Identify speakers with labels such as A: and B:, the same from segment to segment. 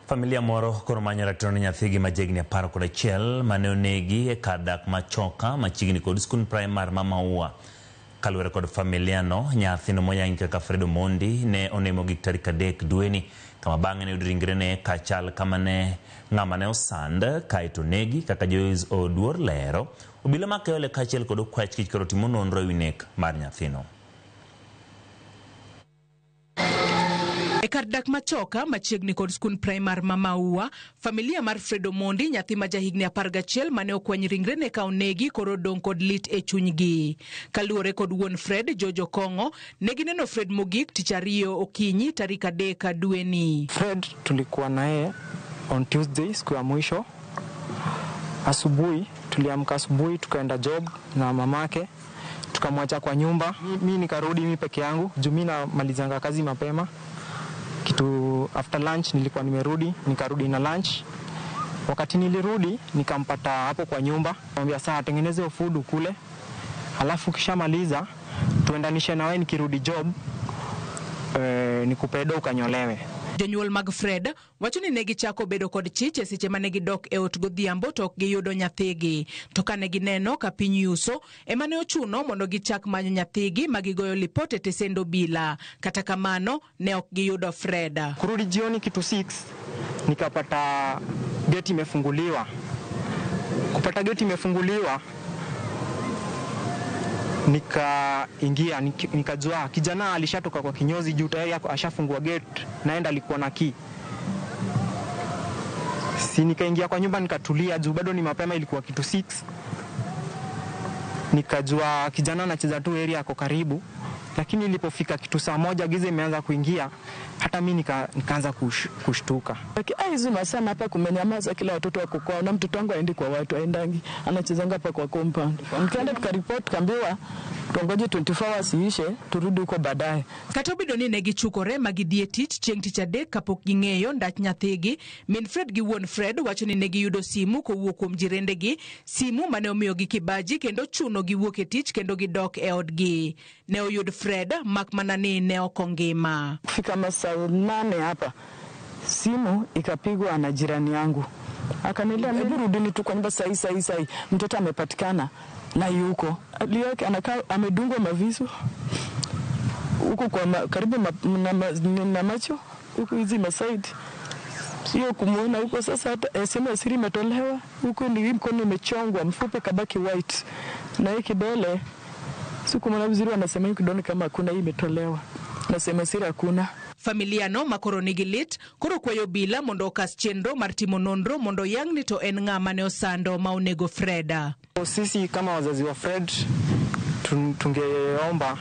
A: Familia moro koro manyo ratiro ne nyathigi ma jahigni 11 mane onegi e kar dak ma Choka machiegni kod skund primar ma Maua. Kaluwore kod familia no, nyathino moyangi kaka Fred Omondi ne oneg mogik tarik 3 dweni, kama bang'e ne oyud ringrene kachal kama ne ng'ama ne osand kaeto onegi kaka Joyce Oduor lero. Obila ma Kayole kaachiel kod okwach kich koro timo nonro ewi nek mar nyathino.
B: E kar dak ma Choka machiegni kod skund primar ma Maua, familia mar Fred Omondi, nyathi ma jahigni 11 mane okwany ringrene ka onegi, koro odong' kod lit e chunygi. Kaluwore kod wuon Fred, George Okong'o, ne gineno Fred mogik tich ariyo okinyi tarik 3 dweni.
C: Fred tulikuwa naye on Tuesday siku ya mwisho. Asubuhi tuliamka asubuhi tukaenda job na mamake, tukamwacha kwa nyumba. Mi nikarudi mi peke yangu juu mi namalizanga kazi mapema. Kitu after lunch nilikuwa nimerudi, nikarudi na lunch. Wakati nilirudi nikampata hapo kwa nyumba. Nikamwambia saa tengeneze food kule, alafu kishamaliza tuendanishe na wewe nikirudi job, nikupe do ukanyolewe.
B: Jonyuol mag Fred wacho ni ne gichako bedo kod chich e seche mane gidok e ot godhiambo to ok giyudo nyathigi. To kane gineno ka piny yuso, ema ne ochuno mondo gichak manyo nyathigi ma gigoyo lipot e tesend obila. Kata kamano, ne ok giyudo Fred.
C: Kurudi jioni kitu 6, nikapata geti imefunguliwa. Kupata geti imefunguliwa, nikaingia, nikajua kijana alishatoka kwa kinyozi juu tayari ashafungua gate, naenda alikuwa na key. Si nikaingia kwa nyumba nikatulia juu bado ni mapema, ilikuwa kitu 6. Nikajua kijana anacheza tu area ako karibu, lakini ilipofika kitu saa 1 giza imeanza kuingia, hata mimi nikaanza kushtuka.
D: Hizi masaa hapa kumenyamaza, kila watoto wako kwao, na mtoto wangu haendi kwa watu, haendangi, anachezanga hapa kwa compound. Nikaenda tukaripoti, tukaambiwa tuongoje 24 hours iishe turudi huko baadaye.
B: Kata obedo ni ne gichukore ma gidhi e tich chieng' tich adek kapok ging'eyo ndach nyathigi, min Fred gi wuon Fred wacho ni ne giyudo simu kowuok kuom jirendegi, simu mane omiyogi kibaji kendo chuno giwuok e tich kendo gidok e odgi. Ne oyud Fred mak mana ni ne ok ongima.
D: Kufika masaa 8 hapa simu ikapigwa na jirani yangu, akaniambia hebu rudini tu kwa nyumba saa hii, saa hii, saa hii, mtoto amepatikana na yuko Liyoke, anakaa amedungwa mavisu huko kwa karibu na macho huko hizi masaidi, sio kumuona huko sasa. Hata sehemu ya siri imetolewa huko, ni mkono imechongwa, mfupa kabaki white, na hii kidole siku mwana vizuri wanasema hii kidole kama hakuna, hii imetolewa na sehemu ya siri hakuna.
B: Familia no makoro nigi lit koro kwayo obila mondo okas chenro mar timo nonro mondo yang ni to en ng'ama ne osando ma onego Freda.
C: Sisi kama wazazi wa Fred tungeomba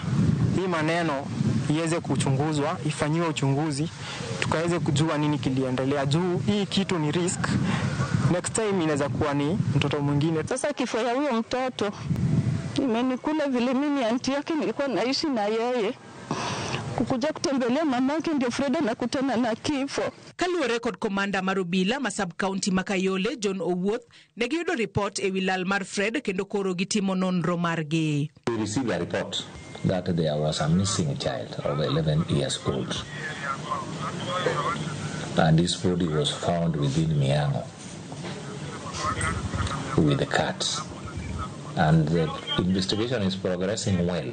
C: hii maneno iweze kuchunguzwa, ifanyiwe uchunguzi, tukaweze kujua nini kiliendelea. Juu hii kitu ni risk, next time inaweza kuwa ni mtoto mwingine.
E: Sasa kifo ya huyo mtoto imenikula vile mimi anti yake nilikuwa naishi na yeye. Kukuja kutembelea mamake ndio Fred anakutana na kifo.
B: Kaluwore kod komanda mar obila ma sub county ma Kayole John Owuoth ne giyudo ripot ewi lal mar Fred kendo koro gitimo nonro margi.
F: We received a report that there was a missing child of 11 years old, and his body was found within Miango with the cats, and the investigation is progressing well,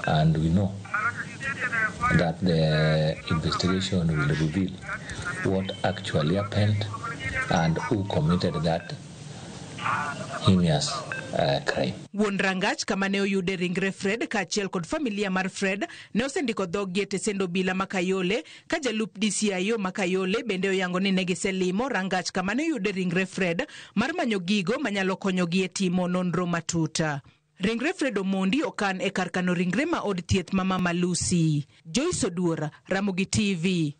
F: and we know that the investigation will reveal what actually happened and who committed that heinous crime.
B: Wuon rangach kama ne oyude ringre Fred kaachiel kod familia mar Fred ne osendiko dhoggi e tesend obila ma Kayole, ka jalup DCIO ma Kayole bende oyango ni ne giselimo rangach kama ne oyude ringre Fred mar manyo gigo manyalo konyogi e timo nonro matut. Ringre Fred Omondi okan e kar kano ringre ma od thieth ma Mama Lucy. Joyce Oduor, Ramogi TV.